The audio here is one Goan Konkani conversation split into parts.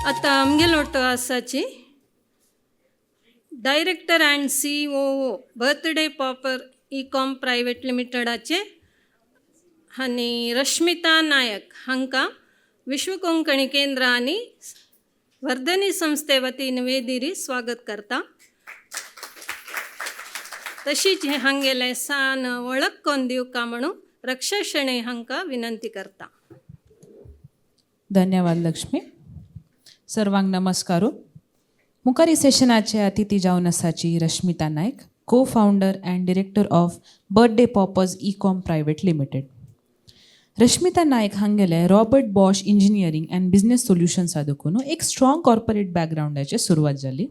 आतां आमगेलो आसाची director and COO Birthday Popper Ecom private लिमिटेडाचे आनी रश्मिता नायक हांकां विश्व कोंकणी केंद्र आनी वर्धनी संस्थे वतीन वेदिरी स्वागत करता. तशीच हे हांगेले सान वळख कोन दिवका म्हणून रक्षा शणै हांकां विनंती करता. धन्यवाद लक्ष्मी. सर्वांक नमस्कारू. मुखारी सेशनाचे अतिथी जावन आसाची Rashmita Naik, co founder and director of Birthday Poppers Ecom private limited. Rashmita Naik हांगेले Robert Bosch engineering and business सोल्युशन्सा देखून एक स्ट्रॉंग कॉर्पोरेट बॅकग्रावंडाचे सुरवात जाली.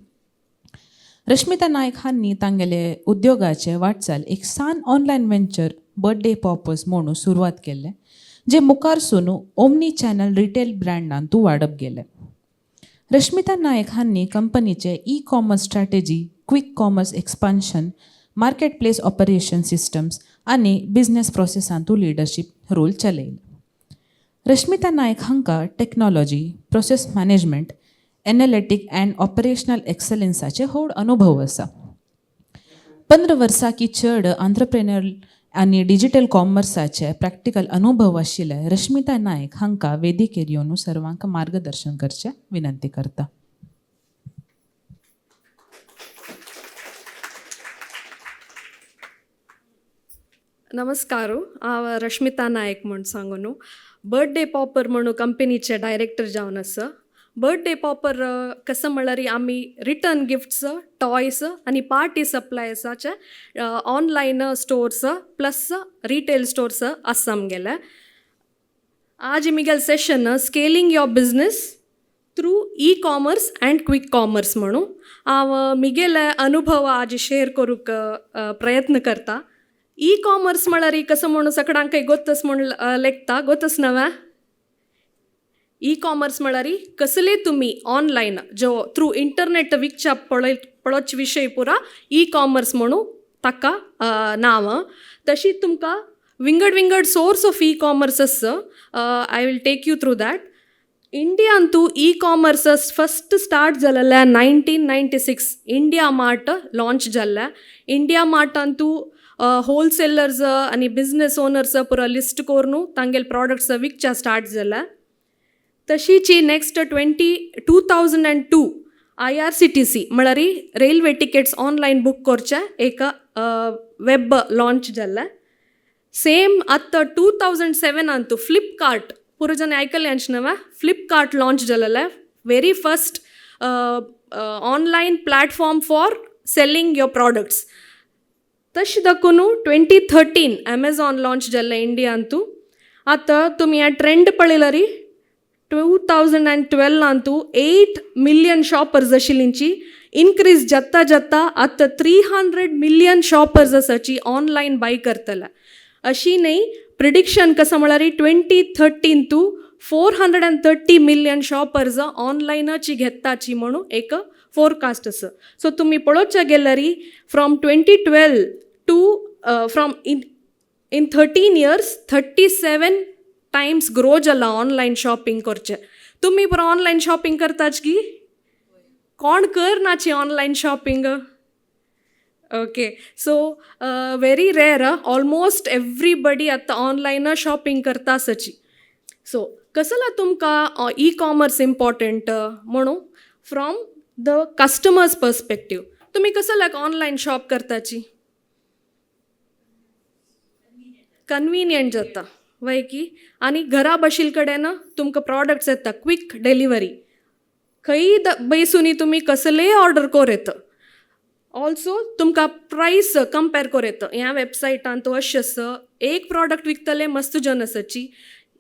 रश्मिता नायक हांणी तांगेले उद्योगाचे वाटचाल एक सान ऑनलायन वेंचर बर्थडे पॉपर्स म्हणून सुरवात केल्ले, जे मुखार सून ओमनी चॅनल रिटेल ब्रँडांतू वाडप गेले. रश्मिता नायक हांणी कंपनीचे e commerce strategy, quick commerce expansion, market place operation systems आनी बिजनेस प्रोसेसांतू लिडरशीप रोल चलयले. रश्मिता नायक हांकां technology, process management, analytic and operational एक्सलन्साचे व्हड अनुभव आसा. 15 वर्सां की चड आंत्रप्रेन्युअर आनी डिजिटल कॉमर्साचे प्रॅक्टिकल अनुभव आशिल्ले रश्मिता नायक हांकां वेदिकेर येवन सर्वांक मार्गदर्शन करचें विनंती करता. नमस्कार. हांव रश्मिता नायक म्हूण सांगू न्हू, बर्थडे पॉपर म्हणून कंपनीचे डायरेक्टर जावन आसा. बर्थडे पॉपर कसं म्हळ्यार आमी रिटर्न गिफ्ट्स, टॉयस आनी पार्टी सप्लायसाचे online stores plus retail stores आसा आमगेले. आज मिगेल session scaling your business through e commerce and quick commerce म्हणून हांव मिगेले अनुभव आज शेअर करूंक प्रयत्न करता. ई कॉमर्स म्हळ्यार कसं म्हणून सगळ्यांकय गोतस म्हूण लेखता गोतस नव्या. ई कॉमर्स म्हळ्यार कसले तुमी ऑनलायन जो थ्रू इंटरनेट विकच्या पळय पळोवच विशय पुरा ई कॉमर्स म्हणून ताका नांव. तशी तुमकां विंगड विंगड सोर्स ऑफ ई कॉमर्स आसा. I will take you through that. इंडियांतू E commerce first start जालेलें 1996, India mart launch जाल्लें. इंडिया मार्टांतू होलसेलर्स आनी बिजनेस ओनर्स पुरा लिस्ट करून तांगेले प्रॉडक्ट्स विकच्या स्टार्ट जालें. तशीच next 2002 IRCTC म्हळ्यार रेल्वे टिकेट्स ऑनलायन बूक करचें एक वेब लॉंच जाल्लें. सेम आतां 2007 आंतू फ्लिपकार्ट पुरो जन आयकलें न्हय, फ्लिपकार्ट लॉंच जालेलें, very first online platform for selling your products. तशें दाखोवन 2013 एमेझॉन लॉंच जाल्लें इंडियांतू. आतां तुमी हें ट्रेंड पळयल्यार 2012 आंतू 8 मिलियन शॉपर्स आशिल्लींची इनक्रीज जाता जाता आतां 300 मिलियन शॉपर्स आसाची ऑनलायन बाय करतले. अशी न्ही, प्रिडिक्शन कसं म्हळ्यार 2013 तू 430 million shoppers ऑनलायनाची घेताची म्हणून एक फोरकास्ट आसा. सो तुमी पळोवच्या गेल्यार from 2012 to from in 13 years 37 times grow जाला ऑनलायन शॉपिंग करचें. तुमी बरो ऑनलायन शॉपिंग करताच की कोण कर नाची online shopping? Okay, so very rare, almost everybody आतां ऑनलायन शॉपिंग करता आसाची. सो कसला तुमकां ई कॉमर्स इम्पॉर्टंट म्हणून फ्रॉम the customers perspective, तुमी कसं ऑनलायन शॉप करताची? कन्विनियंट जाता वय की आनी घरा बशिल कडेन तुमकां प्रॉडक्ट्स येता, क्विक डिलिव्हरी, खंयी बैसुनी तुमी कसलेय ऑर्डर कोर येता. ऑल्सो तुमकां प्रायस कंपेर कोर येता. ह्या वेबसायटान तूं अशें आसा, एक प्रॉडक्ट विकतले मस्त जन आसाची,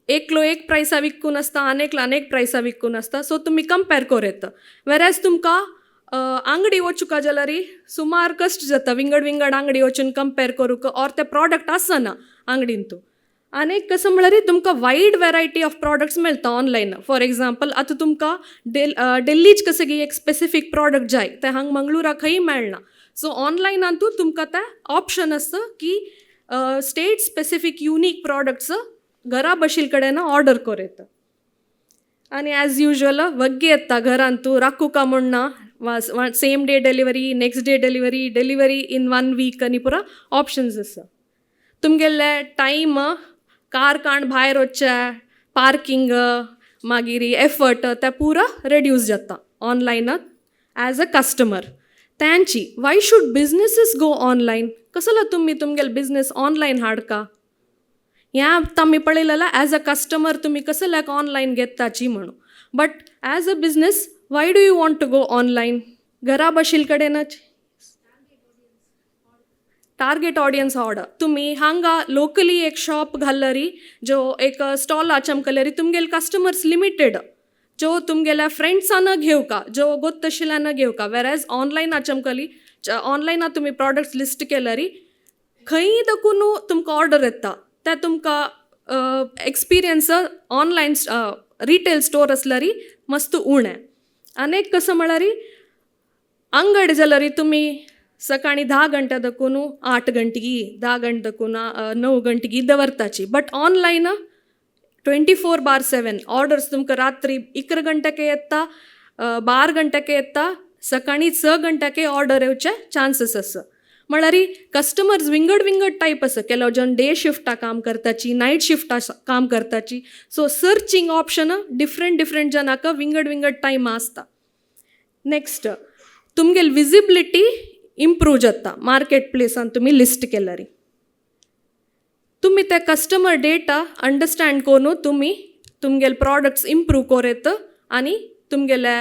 एकलो एक प्रायसा विकून आसता आनी एकलो आनी एक प्रायसा विकून आसता. सो तुमी कंपेर कोर येता. वेरएज तुमकां आंगडी वचूका जाल्यार सुमार कश्ट जाता, विंगड विंगड आंगडी वचून कंपेर करूंक ऑर ते प्रॉडक्ट आसना आंगडीन तूं. आनी एक कसं म्हळ्यार तुमकां वायड वेरायटी ऑफ प्रॉडक्ट्स मेळटा ऑनलायन. फॉर एग्जाम्पल, आतां तुमकां डेल्लीच कसं की एक स्पेसिफीक प्रॉडक्ट जाय, तें हांगा मंगळुरा खंय मेळना. सो ऑनलायनांतू तुमकां तें ऑप्शन आसता की स्टेट स्पेसिफीक युनीक प्रॉडक्ट्स घरा बशिल कडेन ऑर्डर कोर येता. आनी ॲज युजल वग्गी येता घरांतू राखुका म्हूण ना, same day delivery, next day delivery, delivery in one week आनी पुरा ऑप्शन्स आसा. तुमगेले टायम, कार काण भायर वचचे, पार्किंग, मागीर एफर्ट ते पुरा रेड्यूस जाता ऑनलायनात ॲज अ कस्टमर. तांची why should businesses go online? कसलो तुमी तुमगेले बिजनेस ऑनलायन हाडका? ह्या आतां आमी पळयलें, ॲज अ कस्टमर तुमी कसल्याक ऑनलायन घेताची म्हणून, but as a business, why do you want to go online? घरा बशिल कडेनच टार्गेट ऑडियन्स ऑर्डर. तुमी हांगा लोकली एक शॉप घालरी, जो एक स्टॉल आचमकलरी, तुमगेले कस्टमर्स लिमिटेड, जो तुमगेल्या फ्रेंड्सान घेवका, जो गोत्तशिल्यान घेवका. वेर ऑनलायन आचमकली, ऑनलायना तुमी प्रॉडक्ट्स लिस्ट केल्यारी खंयी दकून तुमकां ऑर्डर येता. ते तुमकां एक्सपिरियन्स ऑनलायन रिटेल स्टोर आसल्यारी मस्त उणें. आनी एक कसं म्हळ्यार, अंगड जाल्यार तुमी सकाळी 10 घंटे दकून 8 गंटिगी, 10 गंटे दकून 9 गंटिगी दवरताची, but online 24/7 orders. तुमकां रात्री 11 गंट्याके येता, 12 गंट्याके येता, सकाळी 6 गंट्याके ऑर्डर येवचे चान्सीस आसा. म्हळ्यार कस्टमर्स विंगड विंगड टायप आसा. केलो जण डे शिफ्टा काम करताची, नायट शिफ्टा काम करताची, so searching option different different जनाक विंगड विंगड टायम आसता. नेक्स्ट, तुमगेली विजिबिलिटी इम्प्रूव जाता. मार्केट प्लेसान तुमी लिस्ट केल्यारी तुमी ते कस्टमर डेटा अंडरस्टँड करून तुमी तुमगेले प्रॉडक्ट्स इम्प्रूव कोर येता आनी तुमगेले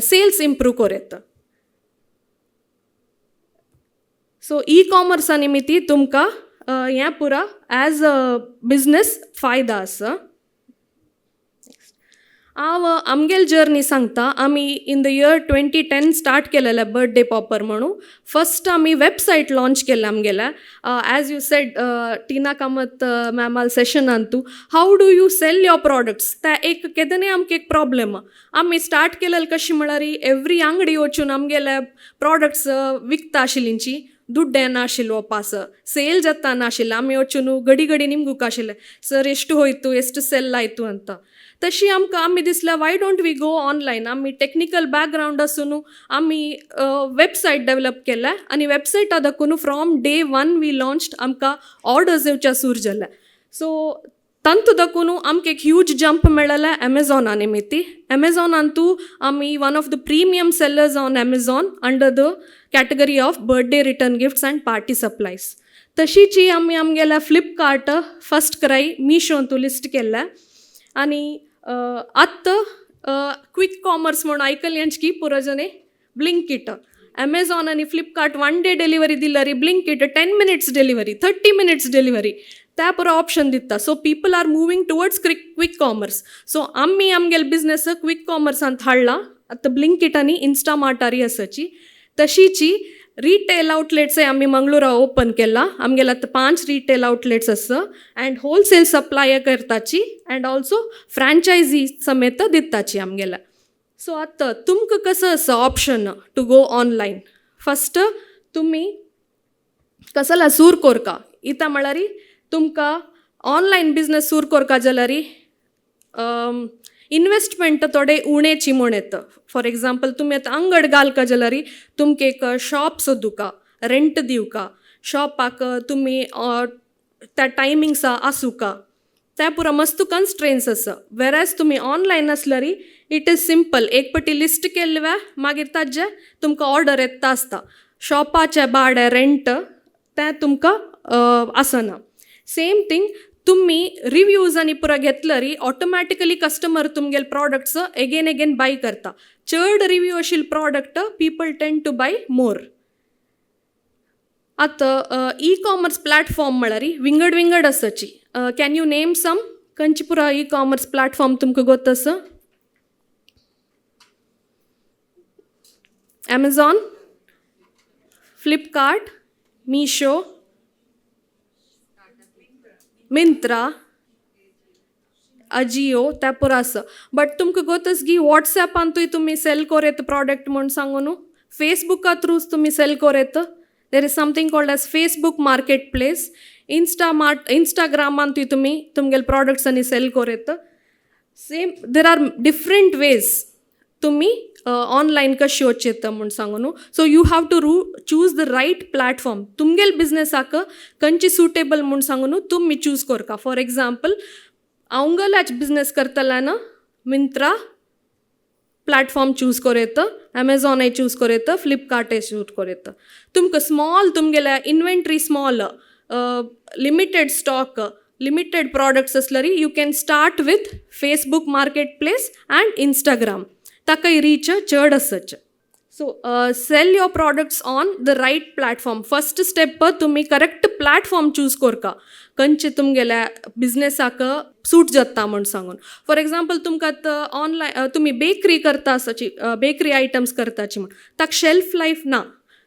सेल्स इम्प्रूव कोर येता. सो ई कॉमर्सा निमित्ती तुमकां हें पुरा ॲज अ बिजनस फायदा आसा. हांव आमगेल जर्नी सांगता. आमी in the year 2010 start केलेलें बर्थडे पॉपर म्हणून. फर्स्ट आमी वेबसायट लॉंच केलें आमगेलें. As you said, Tina Kamath मॅमाल सेशनांतू, how do you sell your products, ते एक केदनी आमकां एक प्रॉब्लेम. आमी स्टार्ट केलेलें कशी म्हळ्यार, एवरी अंगडी वचून आमगेले प्रॉडक्ट्स विकता आशिल्लींची. दुड्ड येनाशिल्लो पास, ಸೇಲ್ जाता नाशिल्लें. आमी वचून घडी घडी निमगूक आशिल्लें, सर ಎಷ್ಟು ಹೋಯ್ತು, ಎಷ್ಟು ಸೆಲ್ ಆಯಿತು ಅಂತ. तशी आमकां आमी दिसलें, why don't we go online? आमी टॅक्निकल बॅकग्रावंड आसून आमी वेबसायट डेवलप केल्या आनी वेबसायटा दाखोवन from day one we launched, आमकां ऑर्डर्स येवच्या सुरू जाले. सो तांतू दाखोवन आमकां एक ह्यूज जंप मेळ्ळें एमेझॉना निमित्ती. एमेझॉनांतू आमी one of the premium sellers on Amazon under the category of birthday return gifts and party supplies. तशीच आमी आमगेल्या फ्लिपकार्ट, फर्स्ट क्राय, मिशोंतू लिस्ट केल्लें. आनी आत्तां क्विक कॉमर्स म्हणून आयकल्यांच की पुरो जने, ब्लिंकीट. अमेझॉन आनी फ्लिपकार्ट वन डे डिलिव्हरी दिल्यारी, Blinkit 10 minutes delivery, 30 minutes delivery, त्या पुरो ऑप्शन दिता. So people are moving towards quick commerce. So आमी आमगेले बिजनस क्विक कॉमर्सांत हाडला. आतां ब्लिंकीट आनी इन्स्टामार्टारी आसाची. तशीची रिटेल आउटलेट्सय आमी मंगळुरा ओपन केला. आमगेले आतां पांच रिटेल आउटलेट्स आसा अँड होलसेल सप्लाय करताची अँड ऑल्सो फ्रँचायजी समेत दिताची आमगेले. सो आतां तुमकां कसो आसा option to go online? First तुमी कसला सूर कोरका इतां म्हळ्यार, तुमकां ऑनलायन बिजनस सूर कोरका जाल्यार इनवेस्टमेंट थोडे उणेची म्हूण येता. फॉर एग्जाम्पल, तुमी आतां अंगड घालका जाल्यार तुमकां एक शॉप सोदुका, रेंट दिवका शॉपाक, तुमी त्या टायमिंग्सा आसुका, त्या पुरो मस्त कन्स्ट्रेन्स आसा. वेराज तुमी ऑनलायन आसल्यार it is simple. एक पटी लिस्ट केल्ले, मागीर ताजे तुमकां ऑर्डर येता आसता. शॉपाचें भाडें, रेंट तें तुमकां आसना. सेम थिंग, तुमी रिव्यूज आनी पुरो घेतल्यार ऑटोमॅटिकली कस्टमर तुमगेले प्रॉडक्ट्स एगेन एगेन बाय करता. चड रिव्यू आशिल्ले product people tend to buy more. आतां ई कॉमर्स प्लॅटफॉर्म म्हळ्यार विंगड विंगड आसाची. Can you name some? खंयचे पुरो ई कॉमर्स प्लॅटफॉर्म तुमकां गोत आसा? Amazon, Flipkart, Meesho, Myntra, Ajio, त्या पुरो आसा. बट तुमकां गोत आसा की वॉट्सएपांतूय तुमी सेल कोर येता प्रॉडक्ट म्हूण सांगू न्हू? फेसबुका थ्रूच तुमी सेल कोर येता. There is something called as Facebook market place. Instamart, इंस्टाग्रामांतूय तुमी तुमगेले प्रॉडक्ट्स आनी सेल कोर येता. Same, there are different ways तुमी ऑनलायन कशी वचचें येता म्हूण सांगू न्हू. So you have to choose the right platform. तुमगेल बिजनसाक खंयची सुटेबल म्हूण सांगू न्हू, तुमी चूज करका. फॉर एग्जाम्पल, हांवगेल्याच बिजनस करतल्यान मिंत्रा प्लॅटफॉर्म चूज करूं येता, अमेझॉनय चूज करूं येता, फ्लिपकार्टय चूज करूं येता. तुमकां स्मॉल तुमगेल्या inventory, small limited stock, limited products आसल्यार you can start with Facebook Market Place and Instagram. ताकाय रीच चड आसच. So sell your products on the right platform. First step, तुमी करेक्ट प्लॅटफॉर्म चूज करका, खंयचे तुमगेल्या बिजनसाक सूट जाता म्हूण सांगून. फॉर एग्जाम्पल, तुमकां आतां ऑनलायन तुमी बेकरी करता आसाची, बेकरी आयटम्स करताची म्हूण, ताका शेल्फ लायफ ना.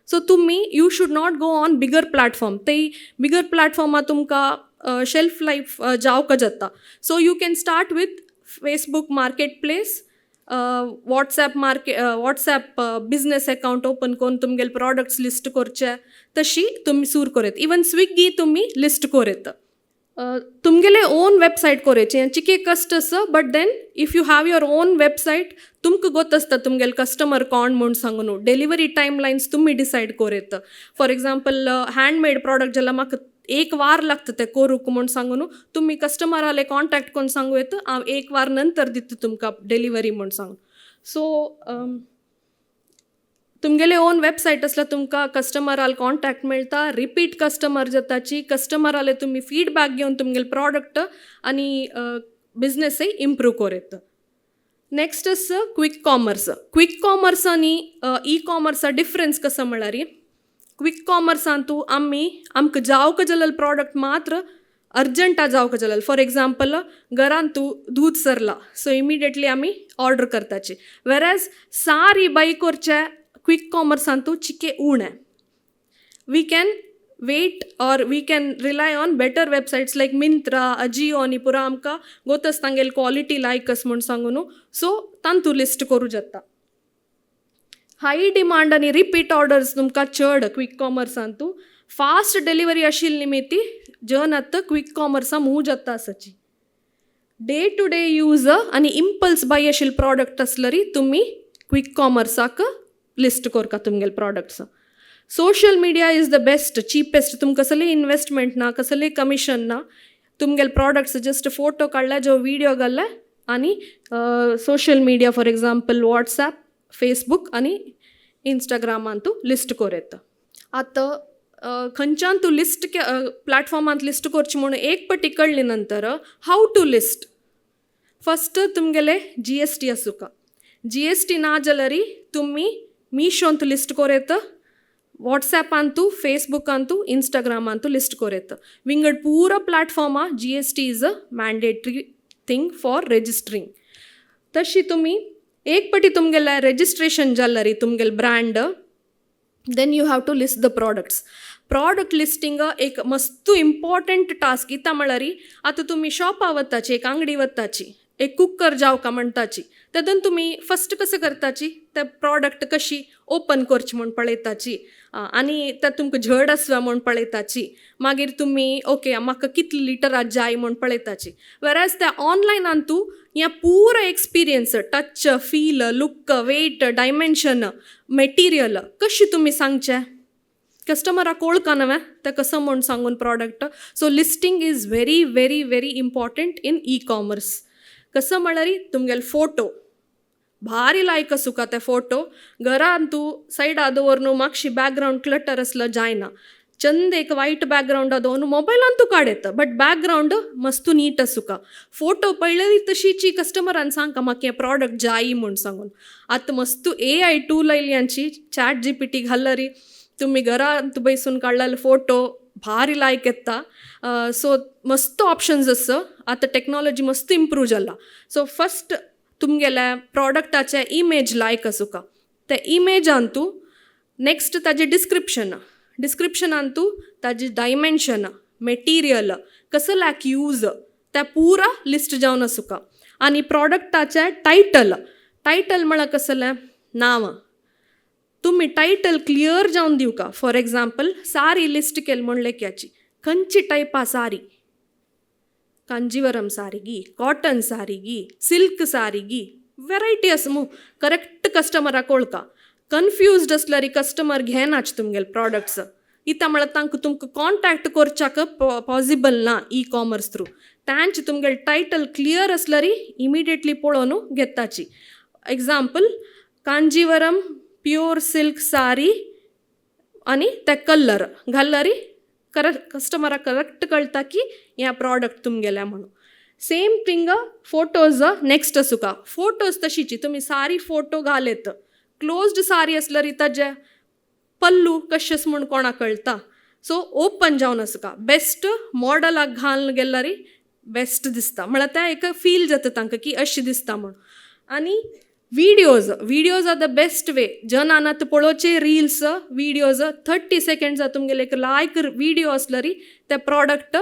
सो तुमी you should not go on bigger platform. ते बिगर प्लॅटफॉर्मार तुमकां शेल्फ लायफ जावका जाता. So you can start with Facebook Market Place, WhatsApp business account open करून तुमगेले प्रॉडक्ट्स लिस्ट करचे, तशी तुमी सुरू करूं. इवन स्विगी तुमी लिस्ट करूं येता. तुमगेले ओन वेबसायट कोरायची चिके कश्ट आसा, but then if you have your own website, तुमकां गोत आसता तुमगेले कस्टमर कोण म्हूण सांगू न्हू. डिलिवरी टायम लायन्स तुमी डिसायड करूं येता. फॉर एग्जाम्पल, हँडमेड प्रॉडक्ट जाल्यार म्हाका एक वार लागता ते करूंक म्हूण सांगू न्हू, तुमी कस्टमराले कॉन्टॅक्ट करून सांगू येता, हांव एक वार नंतर दिता तुमकां डिलिवरी म्हूण सांगून. सो तुमगेले ओन वेबसायट आसल्यार तुमकां कस्टमराल कॉन्टॅक्ट मेळटा, रिपीट कस्टमर जाताची, कस्टमराले तुमी फिडबॅक घेवन तुमगेले प्रॉडक्ट आनी बिजनसय इम्प्रूव करूं येता. Next is quick commerce. Quick commerce आनी ई कॉमर्सा डिफरन्स कसो म्हळ्यार, क्विक कॉमर्सांतू आमी आमकां जावक जालेले प्रॉडक्ट मात्र अर्जंटा जावक जालेले. फॉर एग्जाम्पल, घरांत दूद सरला, सो इमिडिएटली आमी ऑर्डर करताची. वेरएज सारी बाय करचे क्विक कॉमर्सांतू चिके उणें. We can wait or we can rely on better websites like Myntra, Ajio आनी पुरा आमकां गोत तांगेली क्वॉलिटी लायक आस म्हूण सांगू न्हू, सो तांतू लिस्ट करूं जाता. हाय डिमांड आनी रिपीट ऑर्डर्स तुमकां चड क्विक कॉमर्सांतू. फास्ट डिलिवरी आशिल्ली निमित्ती जन आतां क्विक कॉमर्सा मूव जाता आसाची. डे टू डे यूज आनी इम्पल्स बाय आशिल्ले प्रॉडक्ट आसल्यार तुमी क्विक कॉमर्साक लिस्ट करका तुमगेले products. Social media is the best, cheapest. तुमकां कसलें इन्वेस्टमेंट ना, कसलें कमिशन ना. तुमगेले प्रॉडक्ट्स जस्ट फोटो काडले, जो विडियो घाले आनी social media, for example WhatsApp, Facebook आनी इंस्टाग्रामान तूं लिस्ट करूं येता. आतां खंयच्यान तूं लिस्ट प्लॅटफॉर्मांत लिस्ट करची म्हूण एक पटी कळ्ळी नंतर, how to list. First तुमगेले जीएसटी आसूका. जीएसटी ना जाल्यार तुमी मिशोंत लिस्ट करूं येता, वॉट्सॅपांतू, फेसबुकांतू, इंस्टाग्रामांतू लिस्ट करूं येता. विंगड पुरा प्लॅटफॉर्मा GST is a mandatory thing for registering. तशी तुमी एक पटी तुमगेलें रेजिस्ट्रेशन जाल्यार तुमगेले brand, then you have to list the products. Product listing एक मस्त इम्पॉर्टंट टास्क. कित्या म्हळ्यार, आतां तुमी शॉपा वताची, एक आंगडी वताची, एक कुकर जावका म्हणटाची, तेदन तुमी फस्ट कसं करताची, ते प्रॉडक्ट कशी ओपन करची म्हूण पळयताची आनी ते तुमकां झड आसवा म्हूण पळयताची. मागीर तुमी ओके, म्हाका कितले लिटरां जाय म्हूण पळयताची. वेरएज त्या ऑनलायनान तूं हें पुरो experience, touch, feel, look, weight, dimension, material कशी तुमी सांगचें कस्टमराक वळखना तें कसो म्हूण सांगून product. So listing is very very very important in e commerce. कसो म्हळ्यार, तुमगेले फोटो भारी लायक आसूका. ते फोटो घरान तूं सायडा दवर, मातशी बॅकग्रावंड क्लटर आसलो जायना. चंद एक वायट बॅकग्रावंड दवरून मोबायलान तूं काड, बट बॅकग्रावंड मस्त नीट आसूका. फोटो पळयली तशीची कस्टमरान सांगका म्हाका हें प्रॉडक्ट जाय म्हूण सांगून. आतां मस्त एआय टूल आयली आमची, चॅट जीपीटी घालरी तुमी घरांत बैसून काडलेले फोटो भारी लायक येता. सो मस्त ऑप्शन्स आसा. आतां टॅक्नोलॉजी मस्त इम्प्रूव जाला. सो फस्ट तुमगेल्या प्रॉडक्टाचे इमेज लायक आसूका. ते इमेजान तूं नेक्स्ट ताजें डिस्क्रिप्शन, डिस्क्रिप्शनान तूं ताजी डायमेन्शन, मेटिरियल, कसो लायक यूज, त्या पुरा लिस्ट जावन आसूका. आनी प्रॉडक्टाचें टायटल. टायटल म्हळ्यार कसलें नांव, तुमी टायटल क्लियर जावन दिवका. फॉर एग्जाम्पल, सारी लिस्ट केली म्हण लेख्याची, खंयची टायप आहा सारी. कांजीवरम सारी, कॉटन सारी, सिल्क सारी, वेरायटी आसा मू. करेक्ट कस्टमराक वळखा. कन्फ्युज्ड आसल्यार कस्टमर घेनाच तुमगेले प्रॉडक्ट्स. इता म्हळ्यार तांकां तुमकां कॉन्टॅक्ट करच्याक पॉसिबल ना ई कॉमर्स थ्रू. तांचे तुमगेले टायटल क्लियर आसल्यार इमिडिएटली पळोवन घेताची. एग्जाम्पल, कांजीवरम प्योर सिल्क सारी आनी ते कलर घालल्यार कस्टमराक करेक्ट कळटा की हें प्रॉडक्ट तुमगेलें म्हणून. सेम थिंग फोटोज नेक्स्ट आसुका. फोटोज तशीची, तुमी सारी फोटो घालेत, क्लोज्ड सारी आसल्यार ताजे पल्लू कशेंच म्हूण कोणाक कळटा? सो ओपन जावन आसका. बेस्ट मॉडलाक घालून गेल्यार बेस्ट दिसता, म्हळ्यार तें एक फील जाता तांकां की अशें दिसता म्हूण. आनी videos, videos are the best way. जनान आतां पळोवचे रिल्स, विडियोज. 30 सेकेंड्सा तुमगेले एक लायक विडियो आसल्यार ते प्रॉडक्ट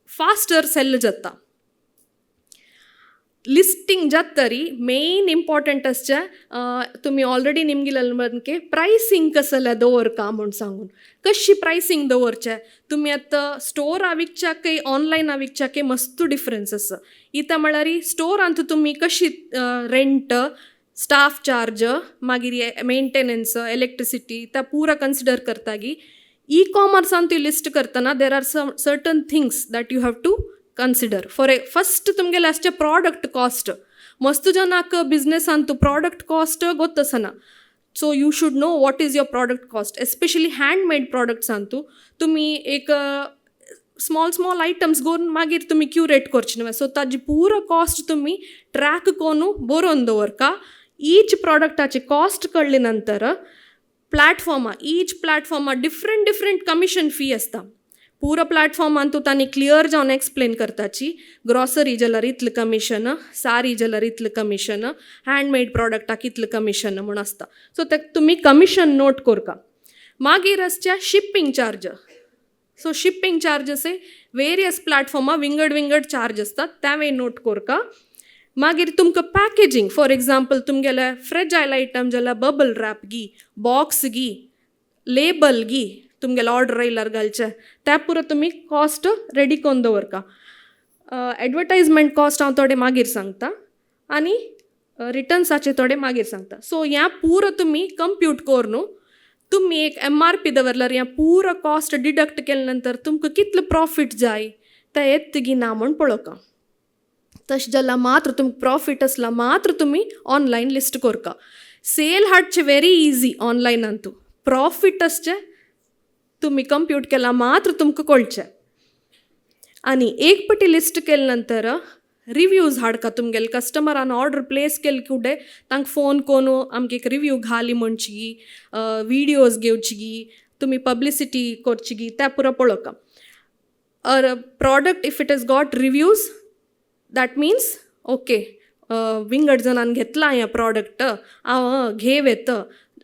फास्टर सेल जाता. लिस्टींग जातरी मेन इम्पॉर्टंट आसचें, तुमी ऑलरेडी निमगिलें मनके प्रायसींग कसलें दवरका म्हूण सांगून. कशी प्रायसींग दवरचें तुमी आतां स्टोरा विकच्याकय ऑनलायना विकच्याकय मस्त डिफरन्स आसा. इतां म्हळ्यार स्टोरांत तुमी कशी रेंट, स्टाफ चार्ज, मागीर मेंटेनन्स, इलेक्ट्रिसिटी त्या पुरा कन्सिडर करतागी. ई कॉमर्सान ती लिस्ट करतना there are some certain things that you have to consider. For a first तुमगेलें आसचें प्रॉडक्ट कॉस्ट. मस्त जनाक बिजनेसान तूं प्रॉडक्ट कॉस्ट गोत्तसना. So you should know what is your product cost, especially handmade प्रॉडक्ट्सान तूं तुमी एक स्मॉल स्मॉल आयटम्स घेवन मागीर तुमी क्युरेट करचे न्हय. सो ताजी पुरो कॉस्ट तुमी ट्रॅक करून बरोवन दवरका. ईच प्रॉडक्टाची कॉस्ट कळ्ळी नंतर प्लॅटफॉर्मा, ईच प्लॅटफॉर्मा डिफरंट डिफरंट कमिशन फी आसता. पुरो प्लॅटफॉर्मान तूं तांणी क्लियर जावन एक्सप्लेन करताची, ग्रॉसरी जाल्यार इतलें कमिशन, सारी जाल्यार इतलें कमिशन, हँडमेड प्रॉडक्टाक इतलें कमिशन म्हूण आसता. सो ते तुमी कमिशन नोट करका. मागीर आसचे shipping charge. So shipping charges, various प्लॅटफॉर्मा विंगड विंगड चार्ज आसतात, तेंवूय नोट करका. मागीर तुमकां packaging, for example तुमगेले fragile item जाल्यार बबल रॅप गी, बॉक्स गी, लेबल गी, तुमगेले ऑर्डर आयल्यार घालचें, त्या पुरो तुमी कॉस्ट रेडी करून दवरका. एडवर्टायजमेंट कॉस्ट हांव थोडे मागीर सांगता आनी रिटर्न्साचे थोडे मागीर सांगता. सो ह्या पुरो तुमी कंप्यूट करून तुमी एक एमआरपी दवरल्यार ह्या पुरो कॉस्ट डिडक्ट केले नंतर तुमकां कितलो प्रॉफीट जाय तें येत गी ना म्हूण पळोवका. तशें जाल्यार मात्र तुमकां प्रॉफीट आसल्यार मात्र तुमी ऑनलायन लिस्ट करका. सेल हाडचें वेरी इजी ऑनलायनान तूं, प्रॉफीट आसचें तुमी कंप्यूट केला मात्र तुमकां कळचें. आनी एक पटी लिस्ट केले नंतर रिव्यूज हाडका. तुमगेले कस्टमरान ऑर्डर प्लेस केले कुडे तांकां फोन करून आमकां एक रिव्यू घाली म्हणची, विडियोज घेवची, तुमी पब्लिसिटी करची, त्या पुरो पळोवका. A product, if it has got reviews, that means okay, विंगड जाणान घेतलां हें प्रॉडक्ट, हांव घेव येत.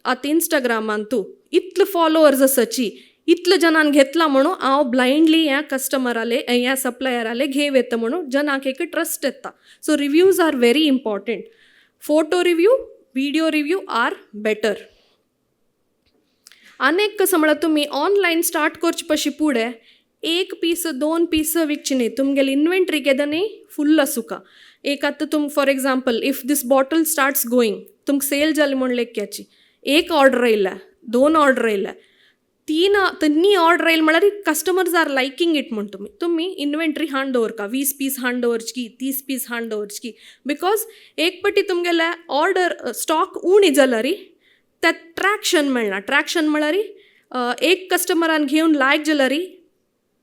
आतां इंस्टाग्रामान तूं इतले फॉलोवर्स आसाची, इतले जाणान घेतला म्हणून हांव ब्लायंडली ह्या कस्टमराले, ह्या सप्लायराले घेव येता म्हणून जनाक एक ट्रस्ट येता. So reviews are very important. Photo review, video review are better. आनीक कसो म्हळ्यार तुमी ऑनलायन स्टार्ट करचे पशी फुडें एक पीस, दोन पीस विकचे न्ही. तुमगेली इन्वेंट्री केदो न्ही फुल्ल आसुका. एक आतां तुम for example, if this bottle starts going, तुमकां सेल जाली म्हूण लेख्याची एक ऑर्डर आयल्या, दोन ऑर्डर आयल्या, तीन तिन्ही ऑर्डर आयली म्हळ्यार कस्टमर्स are liking it म्हूण तुमी इन्वेंट्री हाण दवरका. 20 पीस हाण दवरची, 30 पीस हाण दवरची, because एक पटी तुमगेले ऑर्डर स्टॉक उणी जाल्यार ते ट्रॅक्शन मेळना. ट्रॅक्शन म्हळ्यार एक कस्टमरान घेवन लायक जाल्यार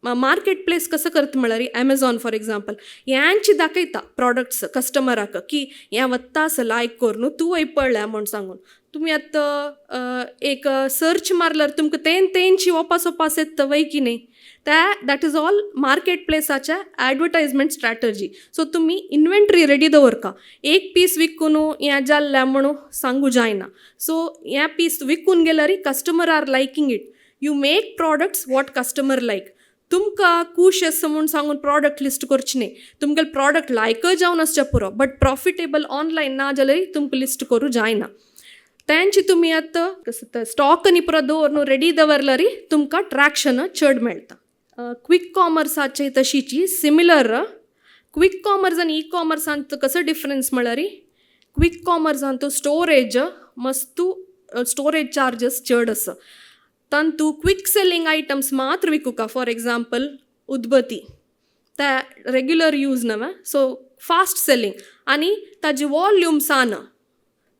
मार्केट प्लेस कसो करता म्हळ्यार एमेझॉन फॉर एग्जाम्पल ह्यांची दाखयता प्रॉडक्ट्स कस्टमराक की हें वत्ता आसा लायक करून तूं पळया म्हूण सांगून. तुमी आतां एक सर्च मारल्यार तुमकां तेन तेंची ओपास ओपास येता वय की न्ही? त्या that is all market प्लेसाच्या advertisement strategy. So तुमी इन्वेंट्री रेडी दवरका. एक पीस विकून हें जाल्लें म्हणून सांगू जायना. सो हें पीस विकून गेल्यार customer are liking it. You make products what customer like. तुमकां खूश आसा म्हूण सांगून प्रॉडक्ट लिस्ट करची न्ही. तुमगेले प्रॉडक्ट लायकय जावन आसचे पुरो, बट प्रॉफिटेबल ऑनलायन ना जाल्यार तुमकां लिस्ट करूं जायना. तेंची तुमी आतां कसो स्टॉक आनी पुरो दवरून रेडी दवरल्यार तुमकां ट्रॅक्शन चड मेळटा. क्विक कॉमर्साचे तशीची सिमिलर. क्विक कॉमर्स आनी ई कॉमर्सांत कसो डिफरन्स म्हळ्यार, क्विक कॉमर्सांत स्टोरेज मस्तू, स्टोरेज चार्जस चड आसा. तांतू क्विक सेलिंग आयटम्स मात्र विकुका. फॉर एग्जाम्पल, उदबती ते रेग्युलर यूज नव्हे, सो फास्ट सेलिंग आनी ताजी वॉल्यूम सान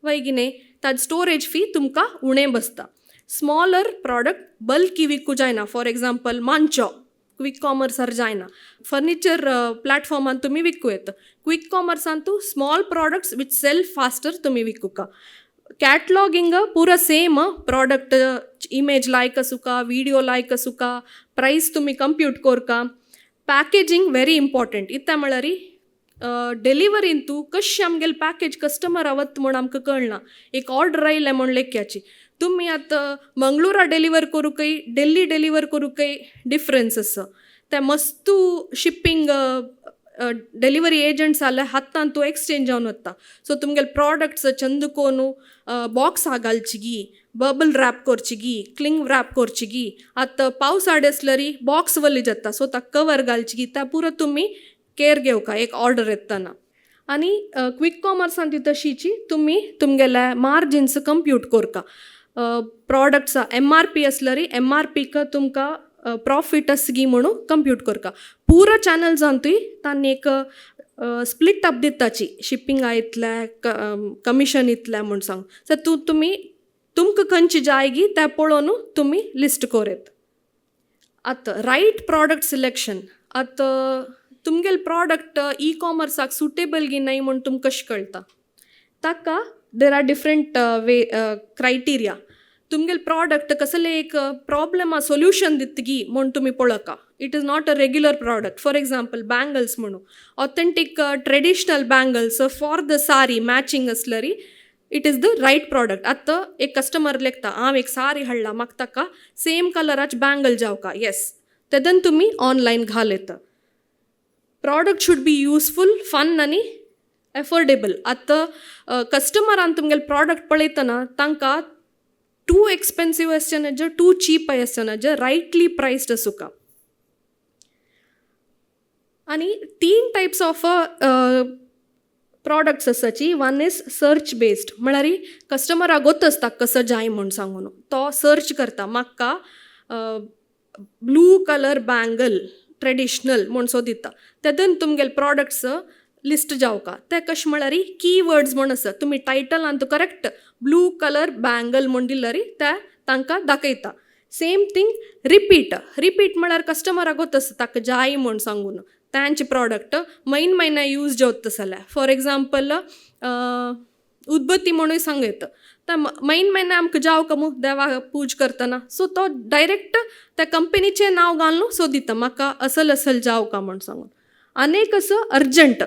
वय ताजी स्टोरेज फी तुमकां उणें बसता. स्मॉलर प्रॉडक्ट बल्की विकू जायना. फॉर एग्जाम्पल, मांचो क्विक कॉमर्सार जायना. फर्निचर प्लॅटफॉर्मान तुमी विकू येता. क्विक कॉमर्सान small products which sell faster तुमी विकुका. कॅटलॉगिंग पुरा सेम, प्रॉडक्ट इमेज लायक आसुका, विडियो लायक आसुका, प्रायस तुमी कंप्यूट कोरका. Packaging very important. इत्या म्हळ्यार डिलिवरीन तूं कशें आमगेले पॅकेज कस्टमरा वता म्हूण आमकां कळना. एक ऑर्डर आयलें म्हूण लेख्याची, तुमी आतां मंगळुरा डिलिव्हर करूंकय, दिल्ली डिलिव्हर करूंकय डिफरन्स आसा. ते मस्तू शिपींग डिलिव्हरी एजंट्स जाल्यार हातान तूं एक्सचेंज जावन वता. सो तुमगेले प्रॉडक्ट्स चंद कोनू बॉक्सा घालची गी, बबल रॅप करची गी, क्लिंग रॅप करची गी. आतां पावस आसल्यार बॉक्स वल्ली जाता, सो ताका कवर घालची गी. त्या पुरो तुमी केअर घेवका एक ऑर्डर येतना. आनी क्विक कॉमर्सान ती तशीची तुमी तुमगेले मार्जिन्स कंप्यूट करका. प्रॉडक्ट्सा एमआरपी आसल्यार एमआरपीक तुमकां प्रॉफीट आसा गी म्हणून कंप्यूट करका. पुरो चॅनल्सांतूय तांणी एक स्प्लीट अप दिताची, शिपिंगा इतलें, कमिशन इतलें म्हूण सांग. सो तूं तुमी तुमकां खंयची जाय गी तें पळोवन तुमी लिस्ट कोरेत. आतां रायट प्रॉडक्ट सिलेक्शन. आतां तुमगेले प्रॉडक्ट ई कॉमर्साक सुटेबल गी न्हय म्हूण तुमकां कशें कळटा? ताका there are different way criteria. तुमगेले प्रॉडक्ट कसले एक प्रॉब्लमा सोल्युशन दितगी म्हूण तुमी पळोवका. It is not a regular product. For example, bangles म्हणून authentic traditional bangles for the sari matching आसल्यार it is the right product. आतां एक कस्टमर लेखता, हांव एक सारी हाडला, म्हाका ताका सेम कलराचे बँगल जावका. येस, तेदन तुमी ऑनलायन घाल येता. Product should be useful, fun आनी एफोर्डेबल. आतां कस्टमरान तुमगेले प्रॉडक्ट पळयतना तांकां टू एक्सपेन्सीव आसचें ना, टू चीप आसचें ना, रायटली प्रायस्ड आसूका. आनी तीन टायप्स ऑफ प्रॉडक्ट्स आसाची. वन is search based, म्हळ्यार कस्टमराक गोत आसता कसो जाय म्हूण सांगून. तो सर्च करता, म्हाका ब्लू कलर बँगल ट्रेडिशनल म्हूण सोदिता. तेदन तुमगेले प्रॉडक्ट्स लिस्ट जावका. ते कशें म्हळ्यार की वर्ड्स म्हूण आसा. तुमी टायटलान करेक्ट ब्लू कलर बँगल म्हूण दिल्यार ते तांकां दाखयता. Same thing repeat. रिपीट म्हळ्यार कस्टमराक गोत आसता ताका जाय म्हूण सांगून तांचे प्रॉडक्ट म्हयन म्हयन्या यूज जावता जाल्यार. फॉर एग्जाम्पल, उदबत्ती म्हणून सांगयता, त्या म्हयन म्हयन्या आमकां जावका मू देवाक पूज करतना. सो तो डायरेक्ट त्या कंपनीचें नांव घालून सोदिता, म्हाका असल असल जावका म्हूण सांगून. आनी एक असो अर्जंट.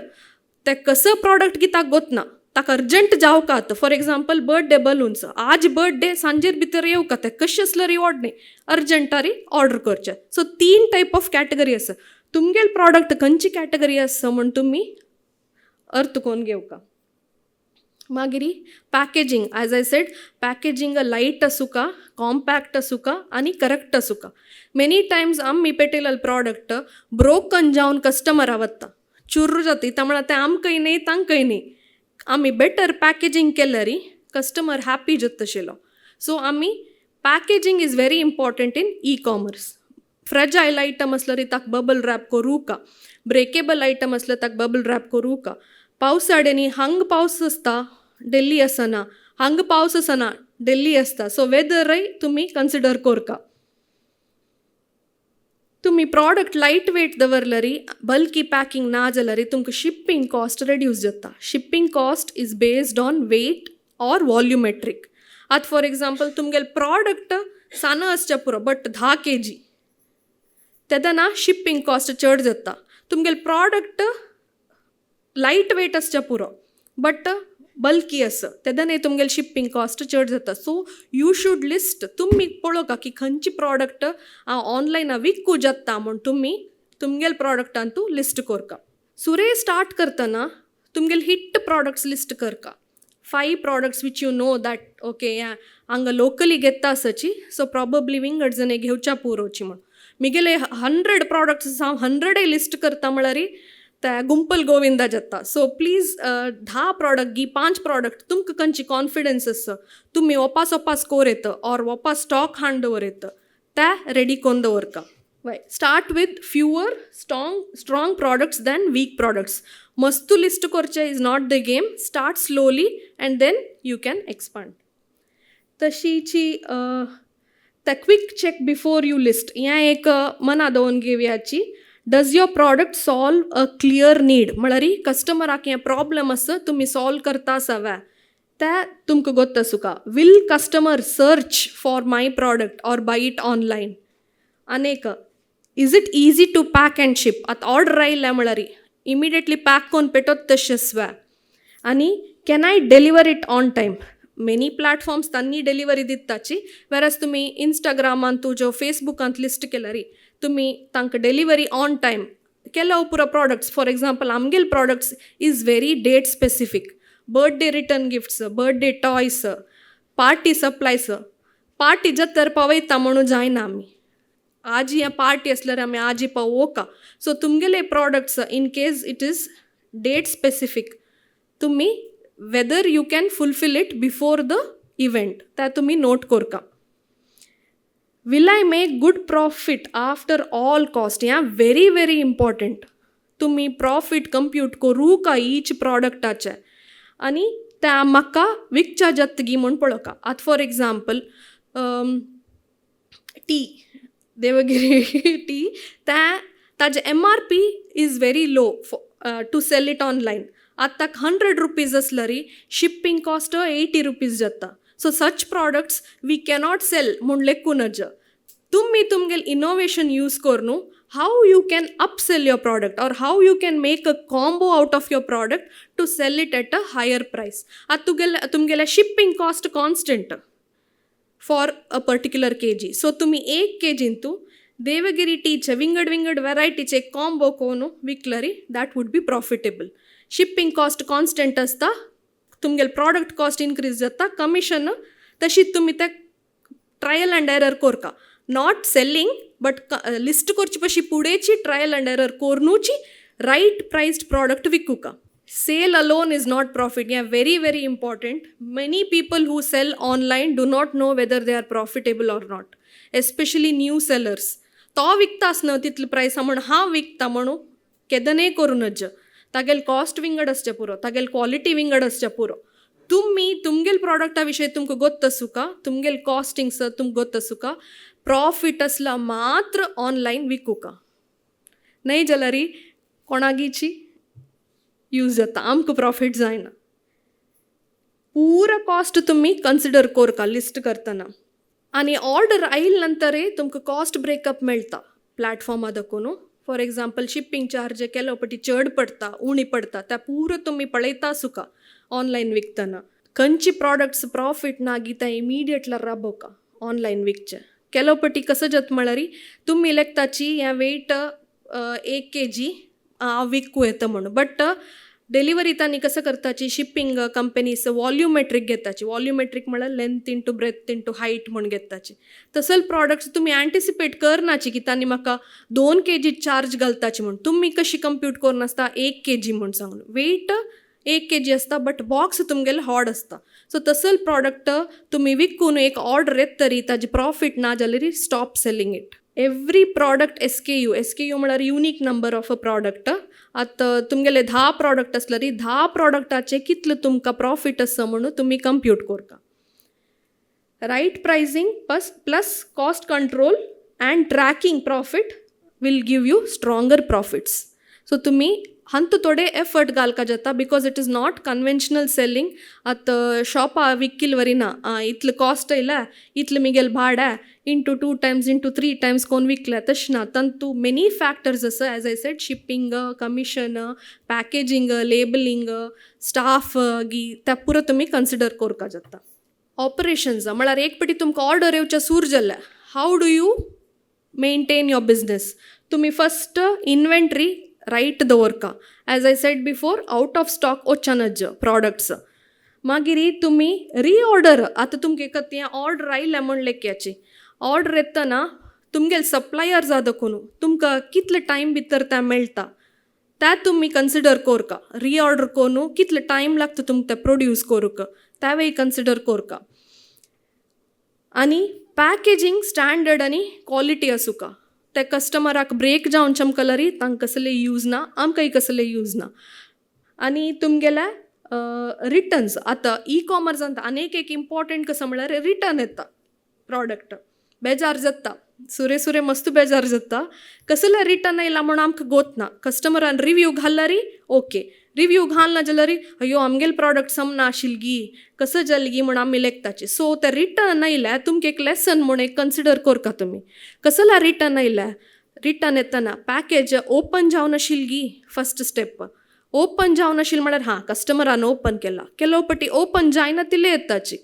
ते कसो प्रॉडक्ट की ताका गोतना, ताका अर्जंट जावका. आतां फॉर एग्जाम्पल, बर्थडे बलून्स, आज बर्थडे, सांजेर भितर येवका. ते कशें आसल्यार ऑर्डर न्ही, अर्जंटारी ऑर्डर करचें. सो तीन टायप ऑफ कॅटेगरी आसा. तुमगेले प्रॉडक्ट खंयची कॅटेगरी आसा म्हूण तुमी अर्थ कोन्न घेवका. मागीर packaging. As I said, packaging light आसूका, कॉम्पॅक्ट आसूका आनी करेक्ट आसूका. मेनी टायम्स आमी पेटयलेले प्रॉडक्ट ब्रोकन जावन कस्टमरा वता, चुर्र जाता. त्या म्हळ्यार तें आमकांय न्ही, तांकांय न्ही. आमी बेटर पॅकेजींग केल्यार कस्टमर हॅप्पी जाता आशिल्लो. सो आमी packaging is very important in e commerce. Fragile item आसल्यार ताका बबल रॅप करूका, ब्रेकेबल आयटम आसल्यार ताका बबल रॅप करूका. पावसाड्यांनी हांगा पावस आसता, दिल्ली आसना. हांगा पावस आसना, दिल्ली आसता. सो वेदरय तुमी कन्सिडर करका. तुमी प्रॉडक्ट लायट वेट दवरल्यार, बल्की पॅकिंग ना जाल्यार तुमकां शिपींग कॉस्ट रेड्यूस जाता. Shipping cost is based on weight or volumetric. आतां फॉर एग्जाम्पल, तुमगेले प्रॉडक्ट सान आसचे पुरो बट 10 केजी, तेदना शिपींग कॉस्ट चड जाता. तुमगेले प्रॉडक्ट लायट वेट आसचे पुरो बट बल्की आसा, तेदनाय तुमगेले शिपींग कॉस्ट चड जाता. So you should list. तुमी पळोवका की खंयची प्रॉडक्ट हांव ऑनलायन विकू जाता म्हूण तुमी तुमगेले प्रॉडक्टान तूं लिस्ट करका. सुरे स्टार्ट करतना तुमगेले हिट प्रॉडक्ट्स लिस्ट करका, five products which you know that okay, हांगा लोकली घेता आसाची, सो प्रॉबब्ली विंगड जण घेवच्या पुरोची म्हूण. मिगेले 100 प्रॉडक्ट्स हांव 100 लिस्ट करता म्हळ्यार त्या गुंपल गोविंदा जाता. सो प्लीज 10 प्रॉडक्ट गी 5 प्रॉडक्ट तुमकां खंयची कॉन्फिडन्स आसा, तुमी ओपा सोपा स्कोर येता ऑर ओपा स्टॉक हाडून दवरता, त्या रेडी करून दवरता. वय, start with fewer strong products than weak products. मस्तू list करचें is not the game. Start slowly and then you can expand. तशीची the quick check before you list हें एक मना दवरून घेवयाची. Does your product solve a clear need? म्हळ्यार कस्टमराक हें प्रॉब्लम आसा, तुमी सॉल्व करता आसा ते तुमकां गोत्त आसुका. Will customer search for my product or buy it online? आनी एक, is it easy to pack and ship? आतां ऑर्डर आयल्या म्हळ्यार इमिडिएटली पॅक करून पेटोत तशें स्वे. आनी can I deliver it on time? Many platforms तांणी डिलिवरी दिताची, वेरस तुमी इंस्टाग्रामान तुज्यो फेसबुकांत लिस्ट केल्यारी तुमी तांकां डिलिवरी ऑन टायम केल्या पुरो. प्रॉडक्ट्स, फॉर एग्जाम्पल, आमगेले products is very date specific: birthday return gifts, birthday toys, party supplies. Party जातर पावयता म्हणून जायना आमी. आजी हें पार्टी आसल्यार आमी आजी पावोवका. सो तुमगेले products, in case it is date specific, तुमी whether you can fulfill it before the event त्या तुमी नोट करका. Will I make good profit after all cost? हें व्हेरी व्हेरी इम्पॉर्टंट. तुमी प्रॉफीट कंप्यूट करूं का ईच प्रॉडक्टाचे आनी त्या म्हाका विकच्या जातगी म्हूण पळोवका. आतां for example, tea, Devgiri tea, त्या ताजे MRP is very low to sell it online. आतां 100 रुपीज आसल्यारी शिपींग कॉस्ट 80 रुपीज जाता. So such products we cannot sell म्हूण लेखूं नज. तुमी तुमगेले इनोवेशन यूज करून how you can upsell your product or how you can make a combo out of your product to sell it at a higher price. आतां तुमगेले shipping cost constant for a particular kg, so तुमी एक केजींतू देवगिरी टीचे विंगड विंगड वेरायटीचे कॉम्बो करून विकलरी, that would be profitable. Shipping cost constant आसता, तुमगेले प्रॉडक्ट कॉस्ट इनक्रीज जाता, कमिशन तशीच. तुमी ते ट्रायल अँड एरर करका, not selling but list करची पशी पुडेची ट्रायल अँड एरर कोरनूची रायट प्राइस्ड प्रॉडक्ट विकुका. Sale alone is not profit. Yeah, very very important. Many people who sell online do not know whether they are profitable or not, especially new sellers. तो विकता आसना तितले प्रायस म्हण हांव विकता म्हणून केदनय करूं नज. तागेले कॉस्ट विंगड आसचें पुरो, तागेले क्वॉलिटी विंगड आसचें पुरो. तुमी तुमगेले प्रॉडक्टा विशय तुमकां गोत्त आसुका, तुमगेले कॉस्टिंग्स तुमकां गोत्त आसुका. प्रॉफीट आसला मात्र ऑनलायन विकुका, न्हय जाल्यार कोणागीची यूज जाता, आमकां प्रॉफीट जायना. पुरो कॉस्ट तुमी कन्सिडर करका लिस्ट करतना. आनी ऑर्डर आयले नंतरय तुमकां कॉस्ट ब्रेकअप मेळटा प्लॅटफॉर्मा दाखोवन. फॉर एग्जाम्पल, शिपींग चार्ज केलो पटी चड पडटा, उणी पडटा, त्या पुरो तुमी पळयता सुका. ऑनलायन विकतना खंयची प्रॉडक्ट्स प्रॉफीट ना गी तें इमिडिएटली राबोवका. ऑनलायन विकचें केलो पटी कसो जाता म्हळ्यार तुमी लेखताची हें वेट 1 केजी हांव विकूं येता म्हणून, बट डिलिव्हरी तांणी कसं करताची, शिपींग कंपनीज वॉल्युमेट्रीक घेताची. वॉल्युमेट्रीक म्हळ्यार length into breadth into height म्हूण घेताची. तसल प्रॉडक्ट्स तुमी एंटिसिपेट करनाची की तांणी म्हाका 2 केजी चार्ज घालताची म्हूण. तुमी कशी कंप्यूट करून आसता 1 केजी म्हूण सांगून, वेट 1 केजी आसता बट बॉक्स तुमगेले हॉड आसता. सो तसल प्रॉडक्ट तुमी विकून एक ऑर्डर येत तरी ताजी प्रॉफीट ना जाल्यार stop selling it. Every product SKU. SKU म्हळ्यार unique number of a product. आतां तुमगेले 10 प्रॉडक्ट आसल्यार 10 प्रॉडक्टाचे कितले तुमकां प्रॉफीट आसा म्हणून तुमी कंप्यूट करता. Right pricing plus cost control and tracking profit will give you stronger profits. So तुमी हांतू थोडे एफर्ट घालका जाता because it is not conventional selling. आतां शॉपा विक्कील वरी ना, इतले कॉस्ट येयल्या, इतले मिगेल भाडें, into two times, into three times कोण विकल्या तशें ना. तांतू मेनी फॅक्टर्स आसा, as I said, shipping, commission, packaging, labelling, staff गी, त्या पुरो तुमी कन्सिडर करपा जाता. ऑपरेशन्स म्हळ्यार एक पाटी तुमकां ऑर्डर येवच्या सूर जाल्या, how do you maintain your business? तुमी फस्ट इन्व्हेंटरी रायट दवरका. As I said before, out of stock वचचे नज प्रॉडक्ट्स. मागीर तुमी रिऑर्डर, आतां तुमकां एक तें ऑर्डर आयल्या म्हण लेख्याची ऑर्डर येतना तुमगेले सप्लायर्स दाखोवन तुमकां कितले टायम भितर तें मेळटा. ते तुमी कन्सिडर कोरका. रिऑर्डर कोरून कितले टायम लागता तुमकां ते प्रोड्यूस करूंक, तेवूय कन्सिडर कोरका. आनी पॅकेजींग स्टँडर्ड आनी क्वॉलिटी आसूका. ते कस्टमराक ब्रेक जावन चमकलरी तांकां कसले यूज ना, आमकांय कसले यूज ना. आनी तुमगेले रिटर्न्स, आतां ई कॉमर्सांत आनीक एक इम्पॉर्टंट कसो म्हळ्यार रिटर्न येता प्रॉडक्ट, बेजार जाता, सुरे सुरे मस्त बेजार जाता. कसले रिटर्न येयला म्हूण आमकां गोत ना. कस्टमरान रिव्यू घालरी, ओके, रिव्यू घालना जाल्यार अय्यो, आमगेले प्रॉडक्ट सम ना आशिल्ली, कसो जाल गी म्हूण आमी लेखताची. सो ते रिटर्न आयल्या तुमकां एक लेसन म्हूण एक कन्सिडर करका तुमी. कसला रिटर्न आयल्या? रिटर्न येतना पॅकेज ओपन जावन आशिल्ली. फस्ट स्टेप, ओपन जावन आशिल्लें म्हळ्यार हां, कस्टमरान ओपन केला. ಕೆಲವು पटी ओपन जायना तिले येताची.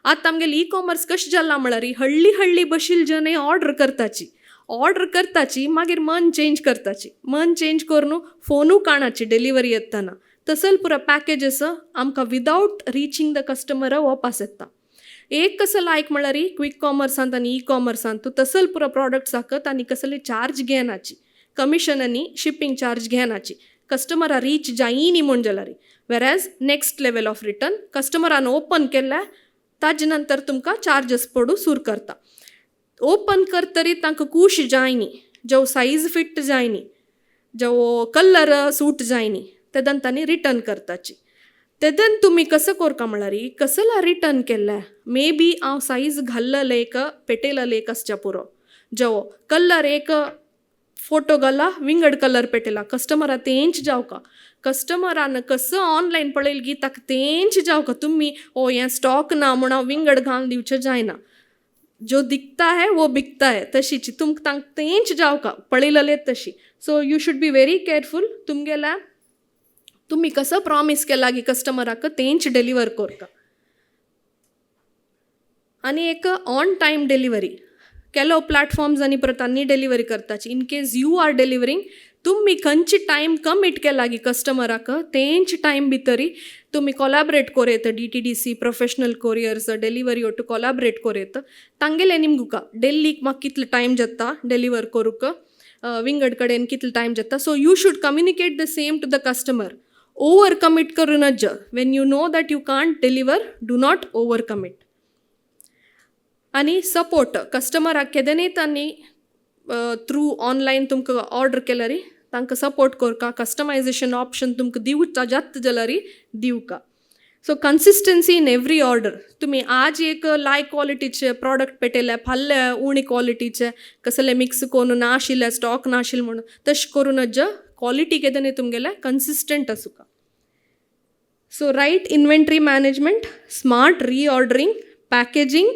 आतां आमगेले ई कॉमर्स कशें जाला म्हळ्यार हळ्ळी हळ्ळी बशील जन ऑर्डर करताची, ऑर्डर करताची, मागीर मन चेंज करताची, मन चेंज करून फोनू काणाची डिलिव्हरी येतना. तसल पुरो पॅकेजीस आमकां विदावट रिचींग the customer वापस येता. एक कसो लायक म्हळ्यार क्विक कॉमर्सांत आनी ई कॉमर्सांत तूं तसल पुरो प्रॉडक्ट्स आसत आनी कसले चार्ज घेनाची, कमिशन आनी शिपींग चार्ज घेनाची, कस्टमरा रीच जायनी म्हूण जाल्यार. Whereas next level of return, कस्टमरान open केल्यार ताजे नंतर तुमकां चार्जस पडूं सुरू करता. ओपन करतरी तांकां खूश जायनी, जव सायज फिट जायनी, जव कलर सूट जायनी, तेदन तांणी रिटर्न करताची. तेदन तुमी कसो कोरका म्हळ्यार कसला रिटर्न केल्ले, मे बी हांव सायज घाल्लें एक पेटेलें एक आसच्या पुरो, जवो कलर एक फोटो घाला, विंगड कलर पेटेला, कस्टमरा तेंच जावका. कस्टमरान कसो ऑनलायन पळयल गी, ताका तेंच जावका. तुमी ओ हें स्टॉक ना म्हूण हांव विंगड घालून दिवचें जायना. जो दिखता है वो बिकता है, तशीच तुमकां तांकां तेंच जावका पळयलेलें तशी. So you should be very careful. तुमगेल्या तुमी कसो प्रॉमीस केला की कस्टमराक, तेंच डिलिव्हर कोरका. आनी एक ऑन टायम डिलिव्हरी. ಕೆಲವು प्लॅटफॉर्म्स आनी परत आनी delivery करताची. In case you are delivering, तुमी खंयची टायम कमीट केला की कस्टमराक, तेंच टायम भितरी तुमी कोलॅबरेट कोर येता. DTDC, professional couriers delivery ಒಟ್ಟು ಕೊಲಾಬ್ರೇಟ್ कोर येता. तांगेले निमगुका डेल्लीक म्हाका कितलो टायम जाता डिलिव्हर करूंक, विंगड कडेन कितलो टायम जाता. So you should communicate the same to the customer. Over commit करूं नज. When you know that you can't deliver, do not over commit. आनी सपोर्ट, कस्टमराक केदनीत आनी थ्रू ऑनलायन तुमकां ऑर्डर केल्यार तांकां सपोर्ट करका. कस्टमायजेशन ऑप्शन तुमकां दिवचा जाता जाल्यार दिवका. So consistency in every order. तुमी आज एक लायक क्वॉलिटीचे प्रॉडक्ट पेटयले, फाल्यां उणी क्वॉलिटीचे कसले मिक्स करून नाशिल्ले, स्टॉक नाशिल्ले म्हणून तशें करूं नज. क्वॉलिटी केदनी तुमगेले कन्सिस्टंट आसूका. So right inventory management, smart reordering, packaging,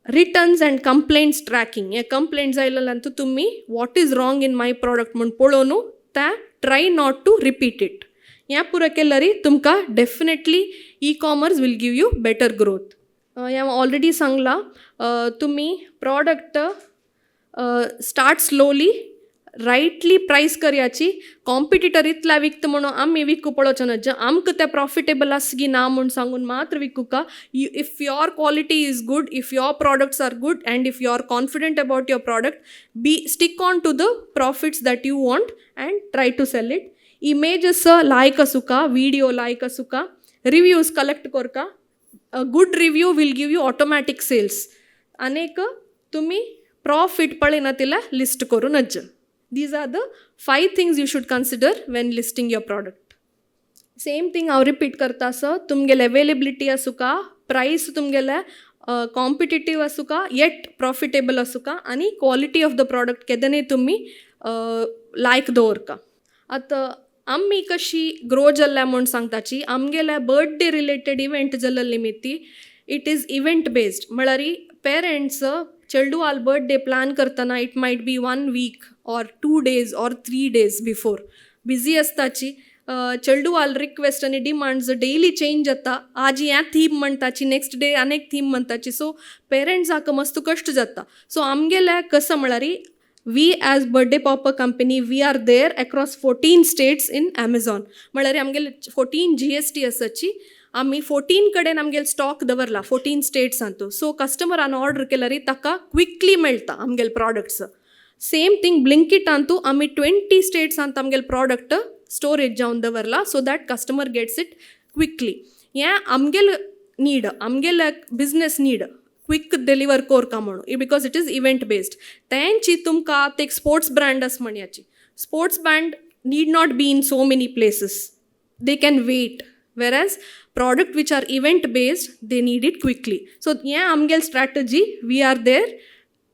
returns and complaints tracking. हे कंप्लेंट्स आयलेल्यान तुमी what is wrong in my product म्हूण पळोवन ते try not to repeat it. हें पुरो केल्यार तुमकां definitely e-commerce will give you better growth. हें ऑलरेडी सांगलां, तुमी product start slowly, rightly price करयाची. कॉम्पिटिटर इतल्या विकता म्हणून आमी विकू पळोवचें ना. जे आमकां तें प्रॉफिटेबल आसा की ना म्हूण सांगून मात्र विकुका. If your quality is good, if your products are good and if you are confident about your product, be stick on to the profits that you want and try to sell it. Images लायक आसूका, विडियो लायक आसूका, रिव्यूज कलेक्ट करका. A good review will give you automatic sales. आनीक तुमी प्रॉफीट पळयना तिल्यार लिस्ट करूं नज. These are the five things you should consider when listing your product. Same thing हांव रिपीट करता आसा. तुमगेले अवेलेबिलिटी आसूका, प्रायस तुमगेले कॉम्पिटिटीव आसूका येट प्रॉफिटेबल आसूका आनी क्वॉलिटी ऑफ the product केदनय तुमी लायक दवरका. आतां आमी कशी ग्रो जाल्ल्या म्हूण सांगताची. आमगेल्या बर्थडे रिलेटेड इव्हेंट जाल्ले निमित्ती it is event based. म्हळ्यार पेरंट्स चेडवाल बर्थडे प्लॅन करतना it might be one week or 2 days or 3 days before busy आसताची. चेडवाल request आनी डिमांड्स डेली चेंज जाता. आज हें थीम म्हणटाची, नेक्स्ट डे आनीक थीम म्हणटाची. सो पेरंट्साक मस्त कश्ट जाता. सो आमगेले कसो म्हळ्यार we as Birthday Popper company, we are there across 14 states in Amazon. म्हळ्यार आमगेले 14 जीएसटी आसाची. आमी 14 कडेन आमगेले स्टॉक दवरला 14 स्टेट्सांतू. सो कस्टमरान ऑर्डर केल्यार ताका क्विकली मेळटा आमगेले प्रॉडक्ट्स. सेम थिंग, ब्लिंकिटांतू आमी 20 स्टेट्सांत आमगेले प्रॉडक्ट स्टोरेज जावन दवरला so that customer gets it quickly. हें आमगेले नीड, आमगेले बिजनेस नीड, क्विक डिलिवर कोरका म्हणून, because it is event based. तेंची तुमकां आतां एक स्पोर्ट्स ब्रँड आसा म्हणयाची, sports brand need not be in so many places, they can wait, whereas product which are event based, they need it quickly. So हें आमगेले strategy. We are there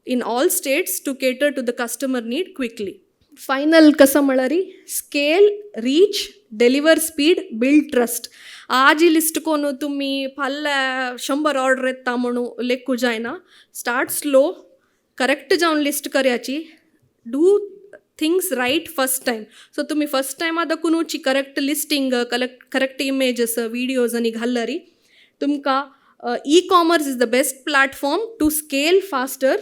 in all states to cater to the customer need quickly. Final कसं म्हळ्यार scale, reach, deliver speed, build trust. आजी लिस्ट कोन्न तुमी फाल्यां 100 ऑर्डर येता म्हणून लेखू जायना. स्टार्ट स्लो, करेक्ट जावन लिस्ट करयाची. Do things right first time. So तुमी फस्ट टायमा दाखोवनूची correct listing, correct images, videos आनी घालरी तुमकां e commerce is the best platform to scale faster.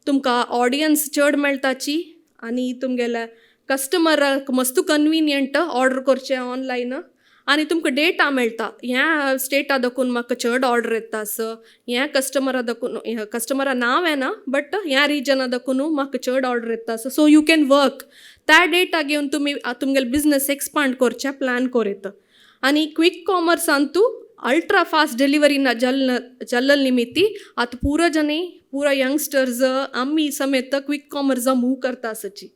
तुमकां ऑडियन्स चड मेळटाची आनी तुमगेल्या कस्टमराक मस्त कन्विनियंट ऑर्डर करचें ऑनलायन आनी तुमकां डेटा मेळटा, ह्या स्टेटा दाखोवन म्हाका चड ऑर्डर येता सो ह्या कस्टमरा दाखोवन, कस्टमरा नांव येना बट ह्या रिजना दाखोवन म्हाका चड ऑर्डर येता. सो you can work त्या डेटा घेवन तुमी तुमगेले बिजनस एक्सपांड करचें प्लॅन कोर. आनी क्विक कॉमर्सांतू अल्ट्रा फास्ट डिलिवरी जल जल्लल निमित्ती आतां पुरो जने, पुरो यंगस्टर्स, आमी समेत क्विक कॉमर्सा मूव करता आसाची.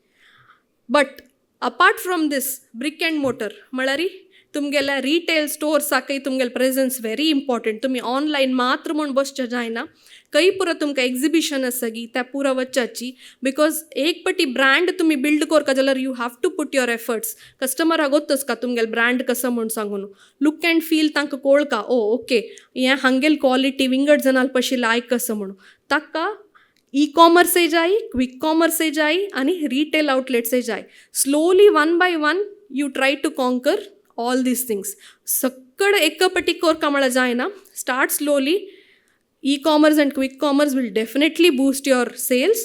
But apart from this, brick and mortar म्हळ्यार तुमगेल्या रिटेल स्टोर्साकय तुमगेले प्रेजन्स व्हेरी इम्पॉर्टंट. तुमी ऑनलायन मात्र म्हूण बसचें जायना. खंय पुरो तुमकां एक्जिबिशन आसा गी त्या पुरो वचपाची, because एक पटी ब्रँड तुमी बिल्ड करता जाल्यार you have to put your efforts. कस्टमराक गोत्तस का तुमगेले ब्रँड कसो म्हूण सांगून, लूक अँड फील तांकां कोळका, ओ ओके, हें हांगेल क्वॉलिटी विंगड जनाल पशी लायक कसो म्हणून. ताका ई कॉमर्सय जाय, क्विक कॉमर्सय जाय आनी रिटेल आउटलेट्सय जाय. Slowly, one by one, you try to conquer all these things. सक्कड एकपटी कोरका म्हळ्यार जायना. Start slowly. E commerce and quick commerce will definitely boost your sales.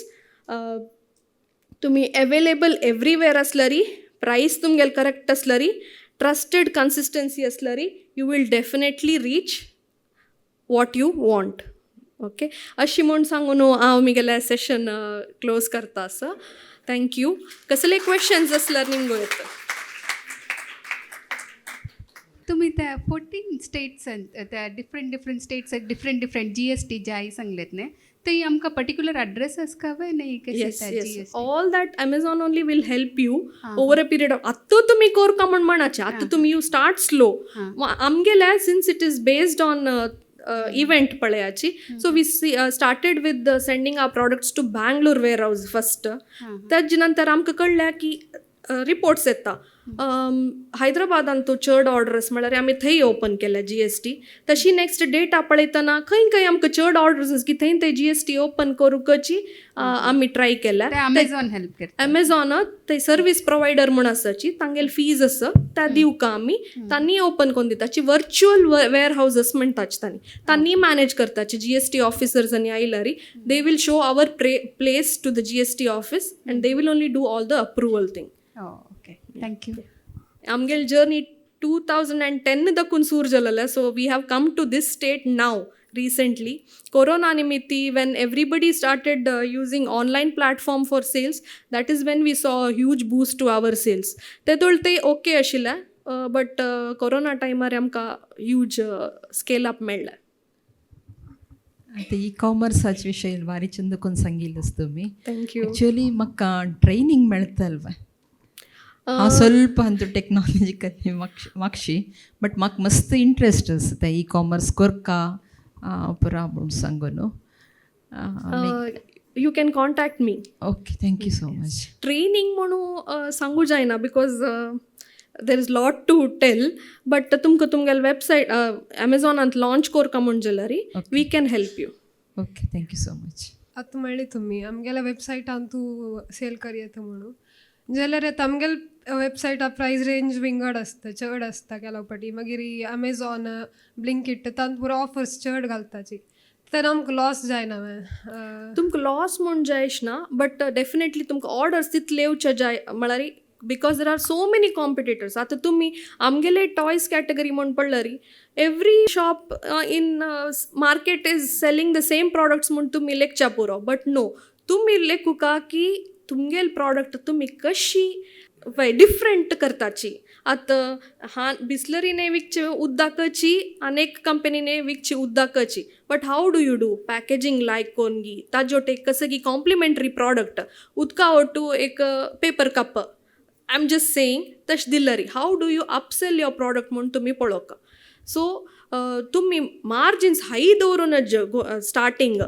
तुमी एवेलेबल एवरीवेर आसल्यारी, प्रायस तुमगेले करेक्ट आसल्यारी, ट्रस्टेड कन्सिस्टन्सी आसल्यारी, you will definitely reach what you want. Okay, अशी म्हूण सांगून हांव म्हगेलें सेशन क्लोज करता आसा. Thank you. कसले क्वेश्चन्स आसल्यार निमगो येता. तुम्ही त्या 14 स्टेट्स, त्या different different states, different different GST जाय सांगलेत न्ही, ते आमकां पर्टिक्युलर एड्रेस आसका काय नाही? Yes yes all that Amazon only will help you over a period of. आत्तां तुमी कोरका म्हण म्हणाचे, आतां तुमी you start slow. आमगेले since it is based on event पळयाची, so we started with sending our products to Bangalore warehouse first. ताजे नंतर आमकां कळ्ळें की रिपोर्ट्स येता, हैदराबादान तूं चड ऑर्डर्स, म्हळ्यार आमी थंय ओपन केल्या जीएसटी. तशी नेक्स्ट डेटा पळयतना खंय खंय आमकां चड ऑर्डर्स की थंय थंय जीएसटी ओपन करूंकची आमी ट्राय केल्या. ते अमेझॉन हेल्प करता? अमेझॉन ते सर्वीस प्रोवायडर म्हूण आसाची, तांगेले फीज आसा, त्या दिवका आमी, तांणी ओपन करून दिताची. वर्च्युअल वेअर हावजस म्हणटाची तांणी, तांणी मॅनेज करताची. जीएसटी ऑफिसर्स आनी आयल्यारी they will show our place to the GST office and they will only do all the approval thing. Okay, thank you. आमगेले जर्नी 2010 दाखून सूर जालेलें, so we have come to this state now recently. Corona निमित्ती, when everybody started using online platform for sales, that is when we saw a huge boost to our sales. तेदोळ ते ओके आशिल्लें, बट कोरोना टायमार आमकां ह्यूज स्केल अप मेळ्ळें. आता ई कॉमर्साच्या विषय भारी चंद कोण सांगितलंच तुम्ही. Thank you. Actually म्हाका ट्रेनिंग मेळतल्वा? हांव ಸ್ವಲ್ಪ ಅಂತೂ ಟೆಕ್ನಾಲಜಿಕಲಿ मागशी, बट म्हाका मस्त इंट्रस्ट आसा ते ई कॉमर्स कोरका पुरा म्हूण सांगून. You can contact me. Okay, thank you so much. Training म्हणून सांगू जायना because there is lot to tell, but तुमकां तुमगेले वेबसायट अमेझॉनांत लॉंच कोरका म्हूण जाल्यार we can help you. Okay, thank you so much. आतां म्हणलें तुमी आमगेल्या वेबसायटान तूं सेल करयता म्हणून जाल्यार आतां आमगेले वेबसायटा प्रायस रेंज विंगड आसता, चड आसता केलो पाटी. मागीर अमेझॉन, ब्लिंकीट तांत पुरो ऑफर्स चड घालताची, तेन्ना आमकां लॉस जायना? तुमकां लॉस म्हूण जायश ना, बट डेफिनेटली तुमकां ऑर्डर्स तितले येवचे जाय, म्हळ्यार because there are so many competitors. आतां तुमी आमगेले टॉयज कॅटेगरी म्हूण पडल्यार every shop in market is selling the same products म्हूण तुमी लेखच्या पुरो, बट नो, तुमी लेखुका की तुमगेले प्रॉडक्ट तुमी कशी वय डिफरंट करताची. आतां हा बिस्लरीने विकचे उद्दाकची, अनेक कंपनीने विकची उद्दाकची, but how do you do packaging लायक कोन गी ताजोट एक कसं की कॉम्प्लिमेंटरी प्रॉडक्ट उदका ओटू एक paper cup, I am just saying, तशें दिल्लरी how do you upsell your product म्हूण तुमी पळोवका. सो तुमी मार्जिन्स हाय दवरूनच स्टार्टींग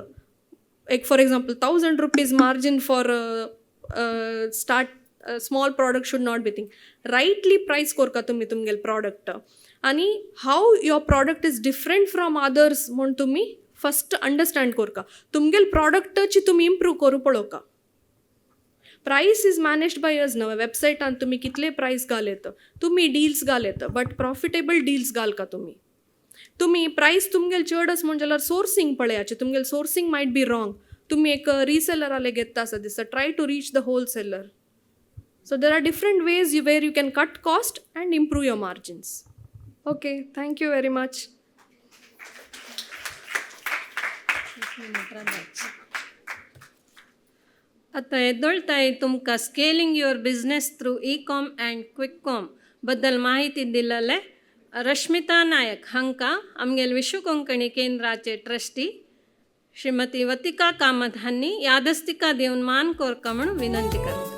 एक, for example, ₹1000 margin for start small product should not be thing. Rightly price कोरका तुमी तुमगेले प्रॉडक्ट आनी how your product is different from others म्हूण तुमी फस्ट अंडरस्टँड कोरका. तुमगेले प्रॉडक्टाची तुमी इम्प्रूव करूं पळोवका. Price is managed by us न्हय. वेबसायटान तुमी कितले प्रायस घाल येता, तुमी डील्स घाल येता, बट प्रॉफिटेबल डील्स घालका तुमी. तुमी प्रायस तुमगेले चड आसा म्हण जाल्यार सोर्सींग पळयाचे. तुमगेले सोर्सींग मायट बी रॉंग. तुमी एक रिसेलराले घेता आसा दिसता, try to reach the wholesaler. So there are different ways you where you can cut cost and improve your margins. Okay, thank you very much. आतां येदोळताय तुमकां scaling your business through e com and quick com बद्दल माहिती दिल्ले रश्मिता नायक हांकां आमगेले विश्व कोंकणी केंद्राचे ट्रस्टी श्रीमती वतिका कामत हांणी यादस्तिका दिवन मान कोरका म्हणून विनंती करता.